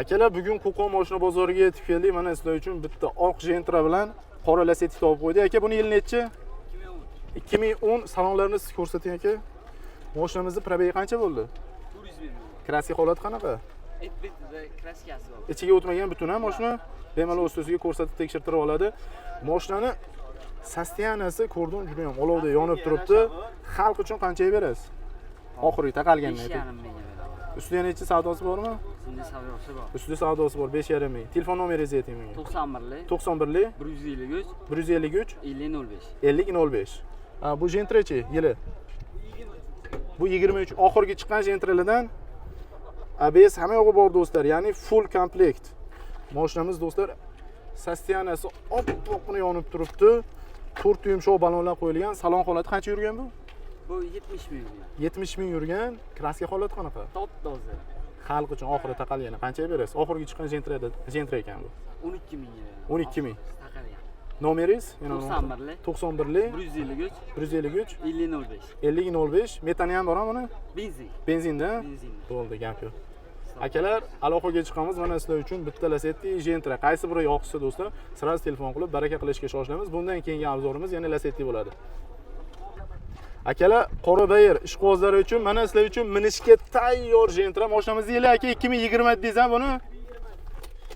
Akalar, bugun Qo'qon moshina bozoriga yetib keldik. Mana sizlar uchun bitta oq Gentra bilan qora Lacetti topib qo'ydik. Aka, buni yili nechi? 2010. Salonlarni siz ko'rsating, aka. Mashinamizni пробег i qancha bo'ldi? 400 ming. Краска holati qanaqa? Et bitida краска si bor. Ichiga o'tmagan, butun ha mashina. Bemalol ustiga ko'rsatib tekshirtirib oladi. Mashinani состояния si ko'rdim, juda ham olovda yonib turibdi. Xalq uchun qanchaga berasiz? Oxirgi taqalganini ayting. 5,5 mingga beraman. Ustida necha savdosi bormi? Ustida savdosi bor. Ustida savdosi bor, 5,5 ming. Telefon nomeringizni ayting menga. 91lik 91lik 153 153 50 05. 50 05. Ha, bu Gentrachi yili? Bu 23, oxirgi chiqqan Gentralardan. ABS hamma yog'i bor, do'stlar, ya'ni full komplekt. Mashinamiz, do'stlar, состояния si oppoqqina yonib turibdi. To'rtta yumshoq balonlar qo'yilgan. Salon holati qancha yurgan bu? Bu 70 ming yurgan. 70 ming yurgan. Краска holati qanaqa? Top toza. Xalq uchun oxiri taqalgani qanchaga berasiz? Oxirgi chiqqan Gentrada, Gentra ekan bu. 12 mingga beraman. 12 ming. Taqalgan. Nomeringiz? Yana 91lik 91lik 153 153 50 05. 50 05. Metani ham bormi buni? Benzin. Benzinda? Benzin. Bo'ldi, gap yo'q. Akalar, aloqaga chiqamiz. Mana sizlar uchun bitta Lacetti, Gentra. Qaysi biri yoqsa, do'stlar, сразу telefon qilib baraka qilishga shoshilamiz. Bundan keyingi обзор imiz yana Lacetti bo'ladi. Akalar, qora bayir ishqibozlari uchun mana sizlar uchun minishga tayyor Gentra. Mashinamiz yili, aka, 2020 deysiz buni?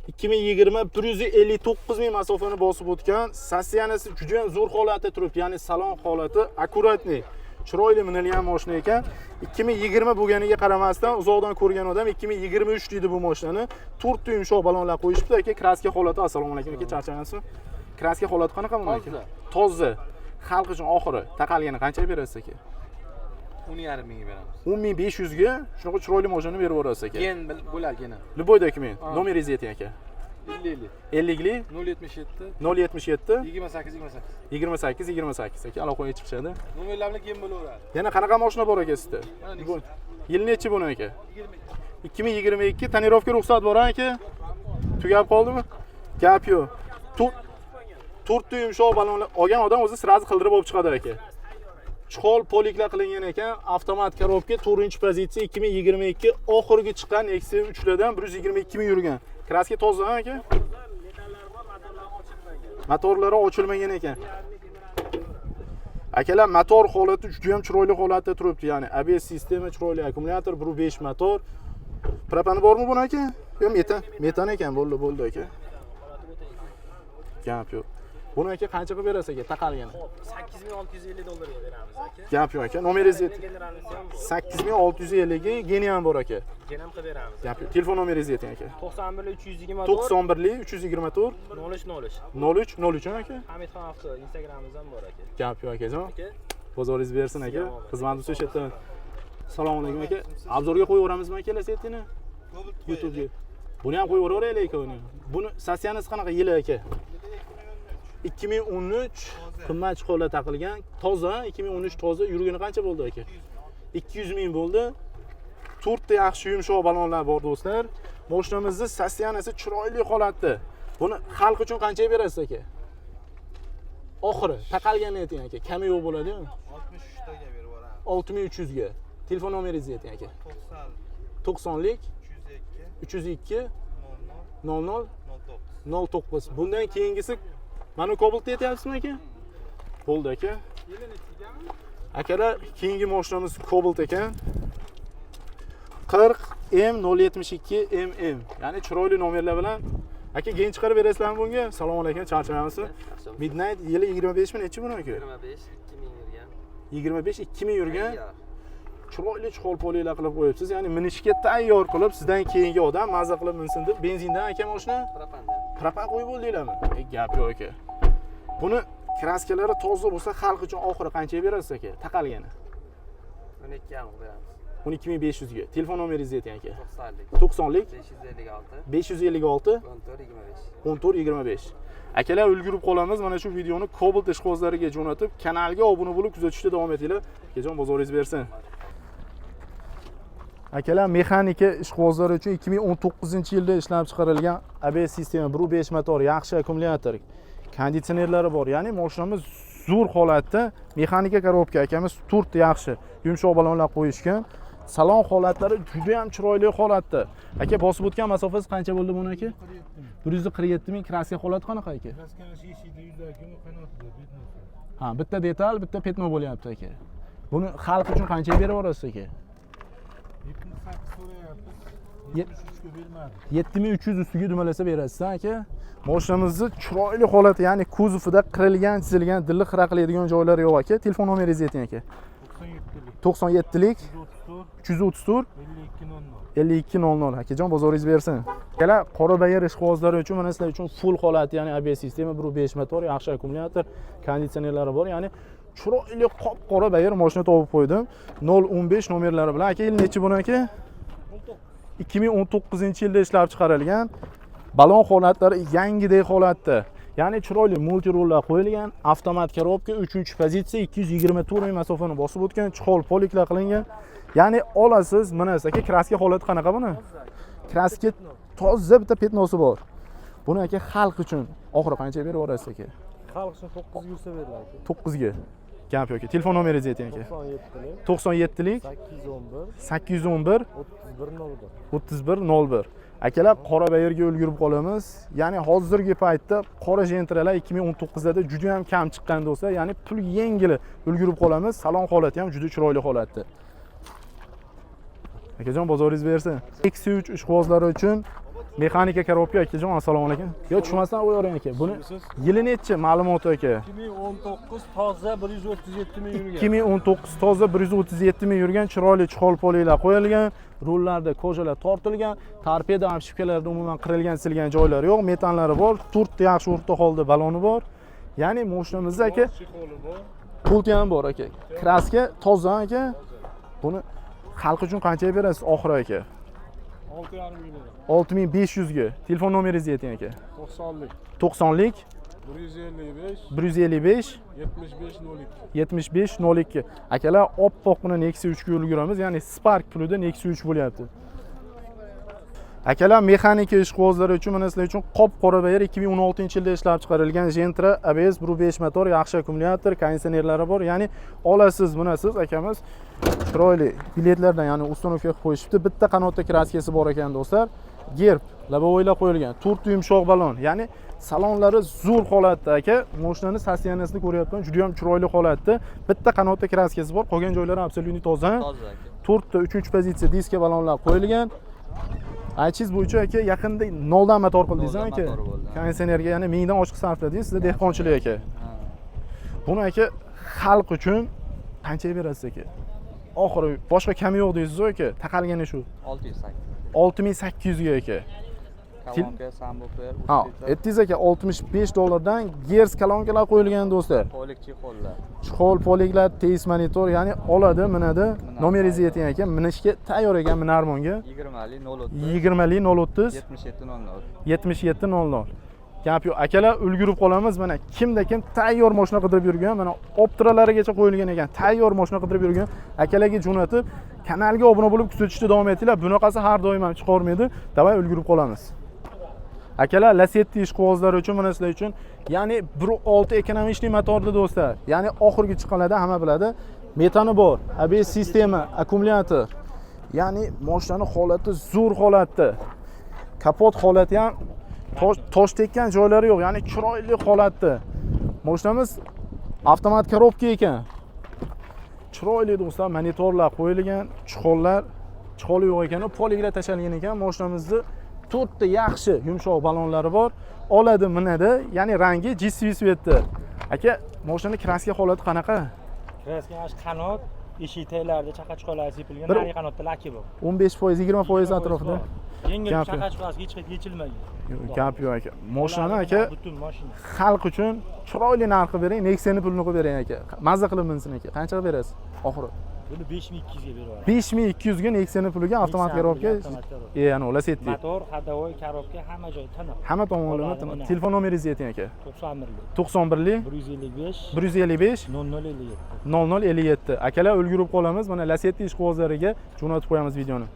2020, 159 ming masofani bosib o'tgan. Состояния si juda ham zo'r holatda turibdi, ya'ni salon holati аккуратный. Chiroyli minilgan mashina ekan. 2020 bo'lganiga qaramasdan, uzoqdan ko'rgan odam 2023 deydi bu mashinani. To'rtta yumshoq balonlar qo'yishibdi, aka. Краска holati, assalomu alaykum, aka, charchamayapsizmi? Краска holati qanaqa buni, aka? Toza. Toza. Xalq uchun oxiri taqalgani qanchaga berasiz, aka? 10,5 mingga beramiz. 10 500 ga shunaqa chiroyli mashinani berib yuborasiz, aka. Ген bo'ladi gena. Любой документ. Ha. Nomeringizni ayting, aka. 50 50. 50 077 077 28 28. 28 28. Aka, aloqaga chiqishadi. Nomerlar bilan gen bo'laveradi. Yana qanaqa mashina bor, aka, sizda? Mana. Bu yil nechi buni, aka? 2022. Тонировка ruxsat bor, aka? Tugab qoldimi? Gap yo'q. To'rtta yumshoq balonlar olgan odam o'zi сразу qildirib olib chiqadi, aka. Чехол полик lar qilingan ekan, avtomat коробка, 4-pozitsiya, 2022, oxirgi chiqqan Nexia 3lardan, 122 ming yurgan. Краска toza, aka? Motorlari ochilmagan ekan. Akalar, motor holati juda ham chiroyli holatda turibdi. Ya'ni ABS sistema chiroyli, akkumulyator 1.5 motor. Propani bormi buni, aka? Yo'q, metan, metan ekan, bo'ldi, bo'ldi, aka. Gap yo'q. Buni, aka, qancha qilib berasiz, aka, taqalgani? Hop, 8650 dollarga beramiz, aka. Gap yo'q, aka. Nomeringizni ayting. Генеральный si ham bor. 8650 ga geni ham bor, aka. Gen ham qilib beramiz. Gap yo'q. Telefon nomeringizni ayting, aka. 91 324 91 324 03 03. 03 03, aka. Hamidxon avto Instagramimiz ham bor, aka. Gap yo'q, akajon. Aka, Bozoringiz bersin, aka. Sizga omad. Xizmat bo'lsa o'sha yerda. Assalomu alaykum, aka. Обзор ga qo'yaveramizmi, aka, Lacettini? YouTube'ga. Buni ham qo'yib yuboraylik, aka, uni. Buni состояния si qanaqa, yili, aka? 2013, qimmat чехол lar taqilgan. Toza, 2013 toza. Yurgani qancha bo'ldi, aka? 200 ming bo'ldi. To'rtta yaxshi yumshoq balonlar bor, do'stlar. Mashinamizni состояния si chiroyli holatda. Buni xalq uchun qanchaga berasiz, aka? Oxiri taqalganini ayting, aka. Kami yo'q bo'ladi-yu. 63 taga berib yuboramiz. 6300 ga. Telefon nomeringizni ayting, aka. 90 90lik 302 302 00 00 09. 09. Bundan keyingisi mana Cobalt aytyapsizmi, aka? Bo'ldi, aka. Akalar, keyingi mashinamiz Cobalt ekan. 40 M 072 MM. Ya'ni chiroyli nomerlar bilan. Aka, gen chiqarib berasizlarmi bunga? Assalomu alaykum, charchamayapsizmi? Midnight yili 25 mi, nechi buni, aka? 25 2000 yurgan. 25 2000 yurgan. Chiroyli чехол полик lar qilib qo'yibsiz. Ya'ni minishga tayyor qilib, sizdan keyingi odam maza qilib minsin deb. Benzindan, aka, mashina? Propanda. Propan qo'yib bo'ldinglarmi? E, gap yo'q, aka. Buni краска lari toza bo'lsa, xalq uchun oxiri qanchaga berasiz, aka? Taqalgani. 12 ham beramiz. 12 500 ga. Telefon nomeringizni ayting, aka. 90lik 90lik 556 556 14 25. 14 25. Akalar, ulgurib qolamiz. Mana shu videoni Cobalt ishqibozlariga jo'natib, kanalga obuna bo'lib kuzatishda davom etinglar. Akajon, bozoringiz bersin. Akalar, mexanika ishqibozlari uchun 2019-yilda ishlab chiqarilgan ABS sistema, 1.5 motor, yaxshi akkumulyator, konditsionerlari bor. Ya'ni mashinamiz zo'r holatda, mexanika коробка, akamiz to'rtta yaxshi yumshoq balonlar qo'yishgan. Salon holatlari juda ham chiroyli holatda. Aka, bosib o'tgan masofasi qancha bo'ldi buni, aka? 147 ming. Краска holati qanaqa, aka? Краска eshikda, yuzaki qanotida пятно si. Ha, bitta detal, bitta пятно bo'lyapti, aka. Buni xalq uchun qanchaga berib yuborasiz, aka? 78 so'rayapmiz. 73 ga bermadi. 7300 ustiga dumalasa berasiz, aka. Mashinamizni chiroyli holati, ya'ni kuzovida qirilgan, chizilgan, dilli xira qiladigan joylari yo'q, aka. Telefon nomeringizni ayting, aka. 97lik. 97lik. 334. 334. 52 00. 52 00. Akajon, bozoringiz bersin. Akalar, Qorabayir ishqibozlari uchun, mana sizlar uchun full holati, ya'ni ABS sistema, 1.5 motor, yaxshi akkumulyator, konditsionerlari bor, ya'ni chiroyli qop qora bayir mashina topib qo'ydim. 015 nomerlari bilan. Aka, yil nechi buni, aka? 2019 yilda ishlab chiqarilgan. Balon holatlari yangidek holatda. Ya'ni chiroyli multirullar qo'yilgan, avtomat коробка, 3 pozitsiya, 224 ming masofani bosib o'tgan, чехол, полик lar qilingan. Ya'ni olasiz, minasiz. Aka, краска holati qanaqa buni? Краска toza, bitta пятно si bor. Buni, aka, xalq uchun oxiri qancha berib yuborasiz, aka? Xalq uchun 9 yursa beriladi. 9 ga. Gap yo'q. Telefon nomeringizni ayting, aka. 97lik. 97lik. 811. 811. 31 01. 31 01. Akalar, Qorabayirga ulgurib qolamiz. Ya'ni hozirgi paytda qora Jentralar 2019da juda ham kam chiqqan, do'stlar. Ya'ni pul yengili ulgurib qolamiz. Salon holati ham juda chiroyli holatda. Akajon, bozoringiz bersin. X3 ishqibozlari uchun mexanika коробка. Akajon, assalomu alaykum. Yo, tushmasdan qo'yavering, aka. Buni yili nechi, ma'lumoti, aka? 2019, toza, 137 ming yurgan. 2019, toza, 137 ming yurgan, chiroyli чехол, полик lar qo'yilgan, rullarda кожа lar tortilgan, torpeda, обшивка larda umuman qirilgan, silgan joylari yo'q, metanlari bor, to'rtta yaxshi o'rta holda baloni bor. Ya'ni mashinamizda, aka, Чехол i bor. Pulti ham bor, aka. Краска toza, aka. Buni xalq uchun qanchaga berasiz oxiri, aka? 6,5 ming lira. 6500 ga. Telefon nomeringizni ayting, aka. 90lik. 90lik. 155. 155. 75 02. 75 02. Akalar, oppoqqina Nexia 3 ga ulguramiz, ya'ni Spark pulida Nexia 3 bo'lyapti. Akalar, mexanika ishqibozlari uchun, mana sizlar uchun qop qora bayir 2016 yilda ishlab chiqarilgan Gentra, ABS, 1.5 motor, yaxshi akkumulyator, konditsionerlari bor. Ya'ni olasiz, bunasiz, akamiz chiroyli biletlardan, ya'ni установка qilib qo'yishibdi. Bitta qanotda краска si bor ekan, do'stlar. Gerb, лобовой lar qo'yilgan, to'rtta yumshoq balon, ya'ni salonlari zo'r holatda, aka. Mashinani состояние sini ko'ryapman, juda ham chiroyli holatda. Bitta qanotda краска si bor, qolgan joylari абсолютно toza. Toza, aka. To'rtta uchinchi pozitsiya diska balonlar qo'yilgan. Aytishingiz bo'yicha, aka, yaqinda noldan motor qildingiz, Noldan aka? Motor bo'ldi. Konditsionerga yana 1000 dan oshiq sarfladingiz, sizda dehqonchilik, aka. Ha. Buni, aka, xalq uchun qanchaga berasiz, aka? Oxiri boshqa kami yo'q deysiz, aka, taqalgani shu. 608. 6800 ga, aka. Kolonka, сабвуфер, Ha, aytdingiz, aka, 65 dollardan Gerz kolonkalar qo'yilgan, do'stlar. Полик, чехол lar. Чехол, полик lar, TS monitor, ya'ni oladi, minadi. Nomeringizni ayting, aka, minishga tayyor ekan minarmonga. 20lik 030. 20lik 030. 77 00. 77 00. Gap yo'q, akalar, ulgurib qolamiz. Mana kimda kim tayyor mashina qidirib yurgan, mana Optralarigacha qo'yilgan ekan, tayyor mashina qidirib yurgan akalarga jo'natib, kanalga obuna bo'lib kuzatishda davom etinglar. Bunaqasi har doim ham chiqavermaydi. Давай, ulgurib qolamiz, akalar. Lasetti ishqibozlari uchun, mana sizlar uchun, ya'ni 1.6 экономичный motorli, do'stlar. Ya'ni oxirgi chiqqanlarda hamma biladi, metani bor, ABS sistema, akkumulyator. Ya'ni mashinani holati zo'r holatda, kapot holati ham tosh tekkan joylari yo'q, ya'ni chiroyli holatda. Mashinamiz avtomat коробка ekan, chiroyli, do'stlar. Monitorlar qo'yilgan, чехол lar, чехол i yo'q ekan, полик lar tashlangan ekan. Mashinamizni to'rtta yaxshi yumshoq balonlari bor. Oladi, minadi. Ya'ni rangi GCV цвет da. Aka, mashinani краска holati qanaqa? Краска mana shu qanot, eshik taglarida chaqa chuqalar sepilgan, narigi qanotda лак i bor. 15%, 20% atrofida. Yengil Gap yo'q. chaqa chuqasi hech qayerga yechilmagan. Yo'q, gap yo'q, aka. Mashinani, aka, Butun mashina. Xalq uchun chiroyli narxi bering, Nexia'ni pulini qilib bering, aka. Mazza qilib minsin, aka. Qancha qilib berasiz oxiri? Buni 5200 ga berib yuboramiz. 5200 ga Nexia'ni puliga avtomat Nexia'ni коробка. Puliga avtomat коробка. E, ana Lasetti. Motor, ходовой, коробка, hamma joyi tiniq. Hamma tomonlama Oladi, tiniq. mana. Telefon nomeringizni ayting, aka. 91lik. 91lik. 155. 155. 0057. 0057. Akalar, ulgurib qolamiz. Mana Lasetti ishqibozlariga jo'natib qo'yamiz videoni.